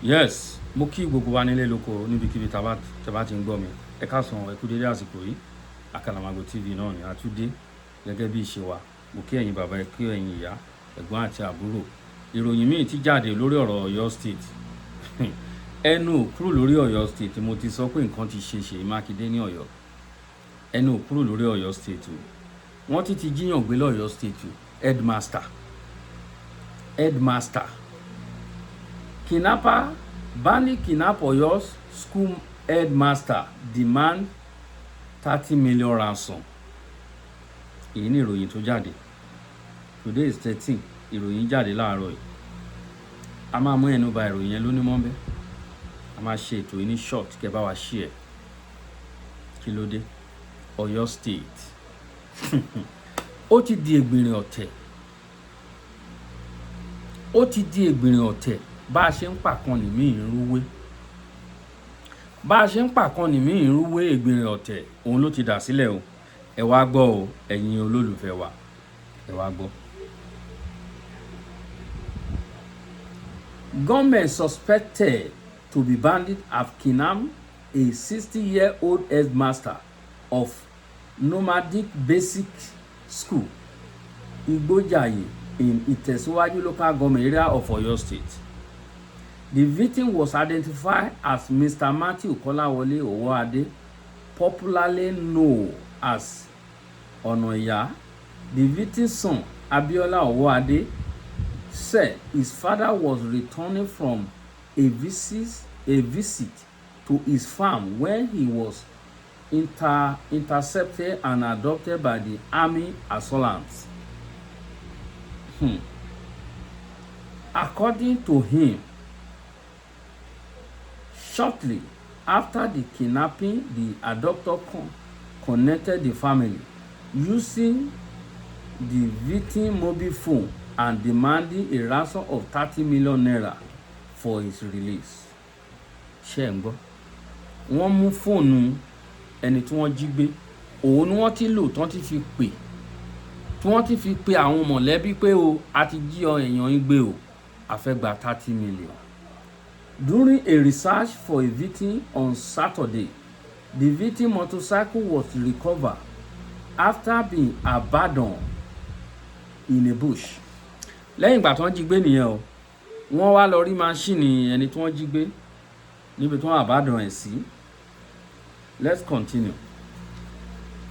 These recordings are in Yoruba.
Yes, mo kí gbogbo wa nílé lóko níbikíbi tá a bá ti ń gbọ́ mi. Ẹ káàsán, ẹ kú dédé àsìkò yìí. Àkàlàmàgbò TV náà ni a tún dé gẹ́gẹ́ bí ìṣe wa. Mo kí ẹ̀yin bàbá, ẹ kí ẹ̀yin ìyá, ẹ̀gbọ́n àti àbúrò. Ìròyìn míì ti jáde lórí ọ̀rọ̀ Ọ̀yọ́ State. Ẹnu ò kúrò lórí Ọ̀yọ́ State. Mo ti sọ pé nǹkan ti ṣe Ṣèyí Mákindé ní Ọ̀yọ́. Ẹnu ò kúrò lórí Ọ̀yọ́ State o. Wọ́n ti jí èèyàn gbé lọ́yọ́ State o. Headmaster, headmaster, kidnapper, bandit kidnap Ọ̀yọ́ school headmaster, demand 30 million ransom. Èyí ni ìròyìn tó jáde. Today is 13. Ìròyìn jáde láàárọ̀ yìí. A máa mú ẹnu ba ìròyìn yẹn lónìí mọ́bẹ́. A máa ṣe ètò yìí ní short, kẹ́ bá wa share. Kí ló dé? Ọ̀yọ́ State, ó ti di ègbìnrìn ọ̀tẹ̀, ó ti di ègbìnrìn ọ̀tẹ̀. Bá a ṣe ń pàkan ní míì ń rúwé, bá a ṣe ń pàkan ní míì ń rúwé. Ègbìnrìn ọ̀tẹ̀ òun ló ti dà sílẹ̀ o. Ẹ wá gbọ́ o, ẹ̀yin olólùfẹ́ wa, ẹ wá gbọ́. Gunmen suspected to be bandits have kidnapped a 60-year-old headmaster of Nomadic Basic School, Igbojaye, in Itesiwaju Local Government Area of Oyo State. The victim was identified as Mr. Matthew Kolawole Owoade, popularly known as Onoya. The victim's son, Abiola Owoade, said his father was returning from a visit to his farm when he was intercepted and abducted by the army assailants. According to him, shortly after the kidnapping, the abductor connected the family using the victim mobile phone and demanding a ransom of 30 million naira for his release. Ṣé ẹ̀ ń gbọ́? Wọ́n mú fóònù ẹni tí wọ́n jí gbé, òun ni wọ́n ti lò tán ti fi pè, tí wọ́n ti fi pe àwọn mọ̀lẹ́bí pé o, a ti jí ọ èèyàn yín gbé o, a fẹ́ gba 30 million. During a research for a victim on Saturday, the victim motorcycle was recovered after being abandoned in a bush. Lẹ́yìn ìgbà tí wọ́n jí gbé nìyẹn o, wọ́n wá lọ rí machine ẹni tí wọ́n jí gbé níbi tí wọ́n abandon ẹ̀ sí. Let's continue.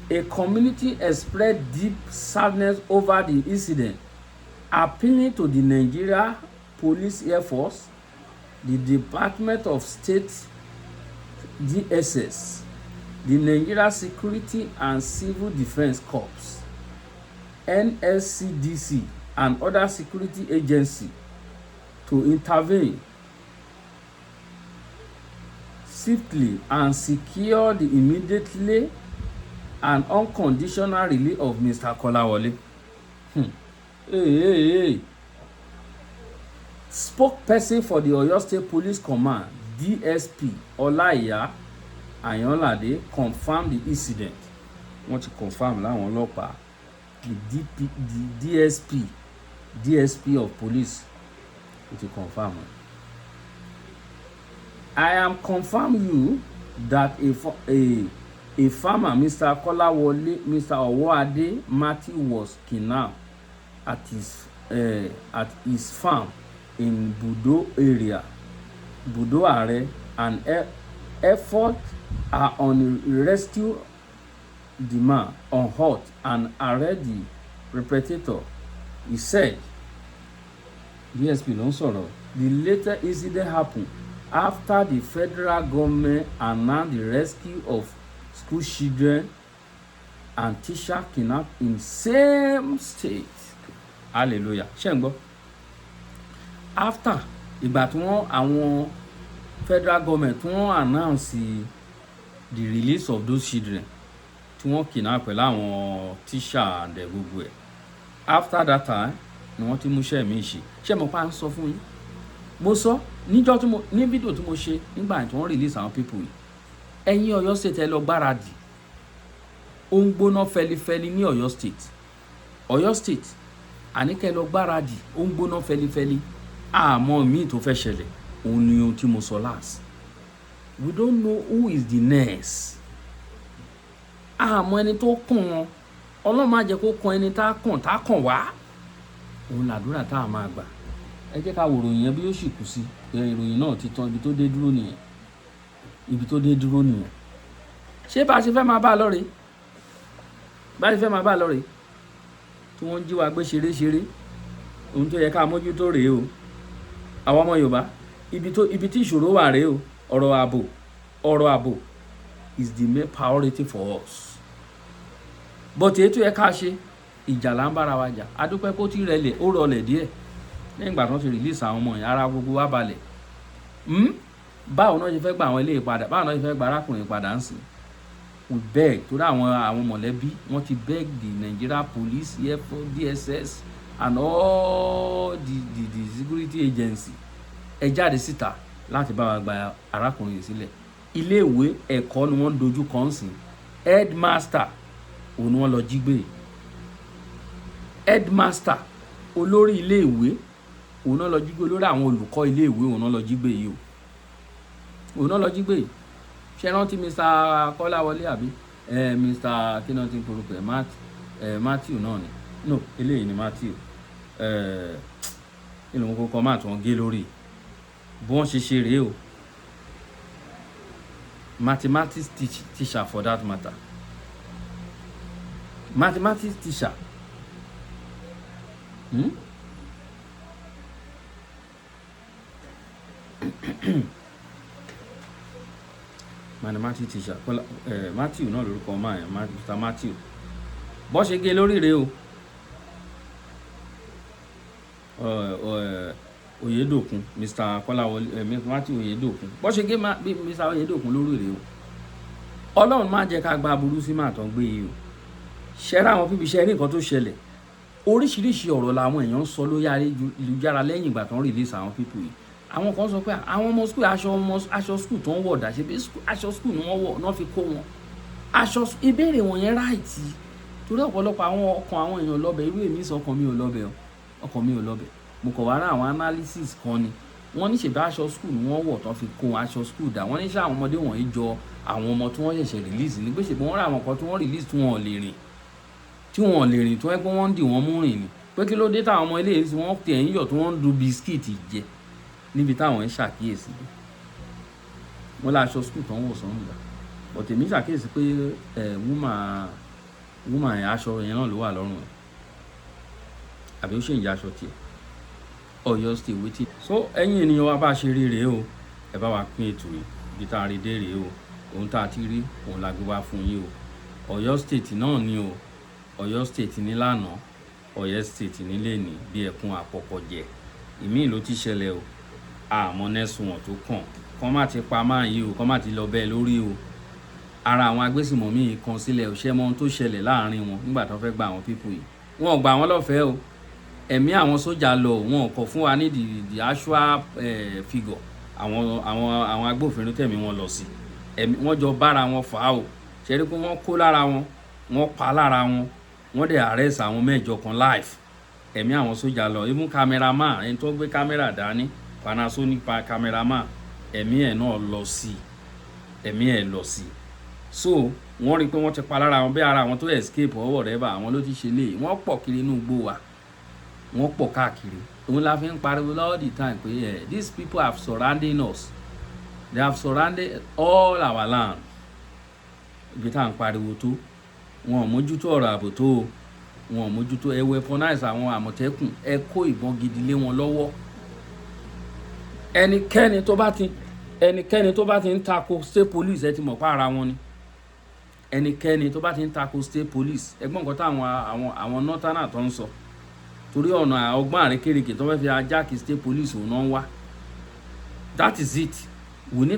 A community expressed deep sadness over the incident, appealing to the Nigeria Police Air Force, the Department of State DSS, the Nigeria Security and Civil Defence Corps, NSCDC, and other security agencies to intervene swiftly and secure the immediately and unconditional release of Mr. Kolawole. Hey, hey, hey. Spokesperson for the Oyo State Police Command, DSP Olaiya Ayanlade, confirmed the incident. Wọ́n ti confirm láwọn ọlọ́pàá. The DP, the DSP, DSP of police, ó ti confirm. I am confirm you that a farmer, Mr. Kolawole, Mr. Owoade Matthew, was kidnapped at his farm in Budo area, Budo Are, and effort are on rescue the man unhurt and arrest the perpetrator, he said. DSP ló ń sọ̀rọ̀. The later incident happened after the federal government announced the rescue of school children and teacher kidnapped in same state. Hallelujah. Ṣé ń gbọ́? After ìgbà tí wọ́n àwọn federal government tí wọ́n announce the release of those children tí wọ́n kidnap pẹ̀lú àwọn teacher and gbogbo ẹ̀, after that time ni wọ́n ti múṣẹ́ mi ṣe. Ṣé mo pa ń sọ fún yín? Mo sọ níjọ́ tí mo ní fídíò tí mo ṣe nígbà tí wọ́n release àwọn people yìí. Ẹ̀yin Ọ̀yọ́ State, ẹ lọ gbáradì. Ó ń gbóná fẹlifẹli ní Ọ̀yọ́ State. Ọ̀yọ́ State, àní kẹ́ lọ gbáradì, ó ń gbóná fẹlifẹli. Àmọ́ míì tó fẹ́ ṣẹlẹ̀. Òun ni ohun tí mo sọ last. We don't know who is the next. Àmọ́ ẹni tó kàn wọn, Ọlọ́run má jẹ́ kó kan ẹni tá kàn, tá kàn wá. Òun làdúrà tá a máa gbà. Ẹ jẹ́ ká wo ìròyìn yẹn bí ó sì kù sí. Ìròyìn náà ti tán. Ibi tó dé dúró nìyẹn, ibi tó dé dúró nìyẹn. Ṣé bá a ṣe fẹ́ máa bá a lọ rèé? Bá a ṣe fẹ́ máa bá a lọ rèé tí wọ́n ń jí wa gbé ṣeré ṣeré? Ohun tó yẹ ká mójútó rèé o. Àwọn ọmọ Yorùbá, ibi tí ìṣòro wà rèé o. Ọ̀rọ̀ ààbò, ọ̀rọ̀ ààbò is the main priority for us, but èyí tó yẹ ká ṣe, ìjà là ń bára wa jà. Adúpẹ́ kó tí rẹlẹ̀, ó rọlẹ̀ díẹ̀ lẹ́yìn ìgbà tí wọ́n ti release àwọn ọmọ yẹn, ara gbogbo wa balẹ̀. Báwo náà ṣe fẹ́ gba àwọn eléyìí padà? Báwo náà ṣe fẹ́ gba arákùnrin padà ń sìn? We beg, torí àwọn mọ̀lẹ́bí wọ́n ti beg the Nigeria Police, Air Force, DSS and all the security agency, ẹ jáde síta láti bá wa gba arákùnrin yìí sílẹ̀. Iléèwé ẹ̀kọ́ ni wọ́n ń dojú kọ ń sìn. Headmaster òun ni wọ́n lọ jí gbé. Headmaster, olórí iléèwé, òun náà lọ jí gbé. Olórí àwọn olùkọ́ iléèwé, òun náà lọ jí gbé yìí o, òun náà lọ jí gbé yìí. Ṣé rántí Mr. Kọ́láwọlé àbí Mr. kí náà ti ń porúkọ ẹ? Matthew náà ni. No, eléyìí ni Matthew. Kí ló ń kókó máa tí wọ́n gé lórí bí wọ́n ṣe ṣe rèé o. Mathematics teacher for that matter, mathematics teacher. Mathematics teacher Kọ́lá Matthew náà lórúkọ ọmọ yẹn, Mr. Matthew. Bọ́ ṣe gé lórí rèé o. Oyèdòkun, Mr. Kọ́láwọlé, Matthew Oyèdòkun. Bọ́ ṣe gé Mr. Oyèdòkun lórí rèé o. Ọlọ́run má jẹ́ ká gba aburú sí màá tán gbé yìí o. Ṣẹ́ra àwọn pípi ṣe rí nǹkan tó ṣẹlẹ̀. Oríṣiríṣi ọ̀rọ̀ làwọn èèyàn ń sọ lórí ayélujára lẹ́yìn ìgbà tó ń release àwọn people yìí. Àwọn kan sọ pé àwọn ọmọ school, aṣọ ọmọ, aṣọ school tó ń wọ̀ dà? Ṣe bí aṣọ school ni wọ́n wọ̀ náà fi kó wọn aṣọ? Ìbéèrè wọ̀nyẹn right, torí ọ̀pọ̀lọpọ̀ àwọn ọkàn àwọn èèyàn lọ́bẹ̀. Irú èmi sọ, ọkàn mi ò lọ́bẹ̀ o, ọkàn mi ò lọ́bẹ̀. Mo kàn wá rá àwọn analysis kan ni. Wọ́n ní ṣèbí aṣọ school ni wọ́n wọ̀ tán fi kó wọn, aṣọ school dà? Wọ́n ní ṣé àwọn ọmọdé wọ̀nyí jọ àwọn ọmọ tí wọ́n ṣẹ̀ṣẹ̀ release ní pé ṣèbí wọ́n rà àwọn kan tí wọ́n release tí wọ́n ò lè rìn, tí wọ́n ò lè rìn, tí wọ́n pé wọ́n ń dì wọ́n mú rìn ni, pé kí ló dé táwọn ọmọ ilé yìí tí wọ́n tẹ̀ ń yọ̀, tí wọ́n ń du biscuit jẹ níbi táwọn ń ṣàkíyèsí dé? Wọ́n láṣọ school tán wọ̀ sọ́run gbà. But èmi ṣàkíyèsí pé ẹ woman yẹn, aṣọ yẹn náà ló wà lọ́rùn ẹ̀, àbí ó ṣe ìjà aṣọ tiẹ̀? Ọ̀yọ́ State wetin. So ẹ̀yin ènìyàn wa, bá a ṣe rí rèé o. Ẹ bá wa pín ètò yìí. Ibi tá a rí dé rèé o. Ohun tá a ti rí, òun la gbé wá fún yín o. Ọ̀yọ́ State náà ni o. Ọ̀yọ́ State ní lánàá, Ọ̀yọ́ State nílé ní bí ẹkún àpọ̀pọ̀ jẹ. Ìmíì ló ti ṣẹlẹ̀ o. Àmọ́ nẹ́sùn wọn tó kàn kọ́ má ti pa máa yí o, kọ́ má ti lọ bẹ́ẹ̀ lórí o. Ara àwọn agbésùmọ̀mí yìí kan sílẹ̀. Ò ṣẹ́ mọ ohun tó ṣẹlẹ̀ láàrin wọn nígbà tó fẹ́ gba àwọn people yìí? Wọn ò gbà wọ́n lọ́fẹ̀ẹ́ o. Ẹ̀mí àwọn sójà lọ. Wọn ò kọ̀ fún wa ní the actual figure àwọn agbófinró tẹ̀mí wọn lọ sí. Ẹ̀mí wọ́n jọ bára wọn fà á o. Ṣe rí pé wọ́n kó lára wọn, wọ́n pa lára wọn, wọ́n dẹ̀ arrest àwọn 8 kan live. Ẹ̀mí àwọn sójà lọ. Even cameraman, ẹni tó gbé kámẹ́rà dání, Panasonic cameraman, ẹ̀mí ẹ̀ náà lọ sí, ẹ̀mí ẹ̀ lọ sí. So wọ́n rí i pé wọ́n ti pa lára wọn, bí ara àwọn tó escape or whatever, àwọn ló ti ṣe lé. Wọ́n pọ̀ kiri inú igbó wa, wọ́n pọ̀ káàkiri. Òun la fi ń pariwo all the time pé these people have surrounding us, they have surrounded all our land. Ibi tá à ń pariwo tó, wọn ò mójútó ọ̀rọ̀ ààbò tó o. Wọn ò mójútó. Ẹ weaponize àwọn Àmọ̀tẹ́kùn, ẹ kó ìbọn gidi lé wọn lọ́wọ́. Ẹnikẹ́ni tó bá ti ń tako state police, ẹ ti mọ̀ pa ara wọn ni. Ẹnikẹ́ni tó bá ti ń tako state police, ẹgbọ́n nǹkan táwọn àwọn northerner tó ń sọ, torí ọ̀nà ọgbọ́n àrékérekè tó fẹ́ fi ajáàkì state police, òun náà ń wá. That is it. We need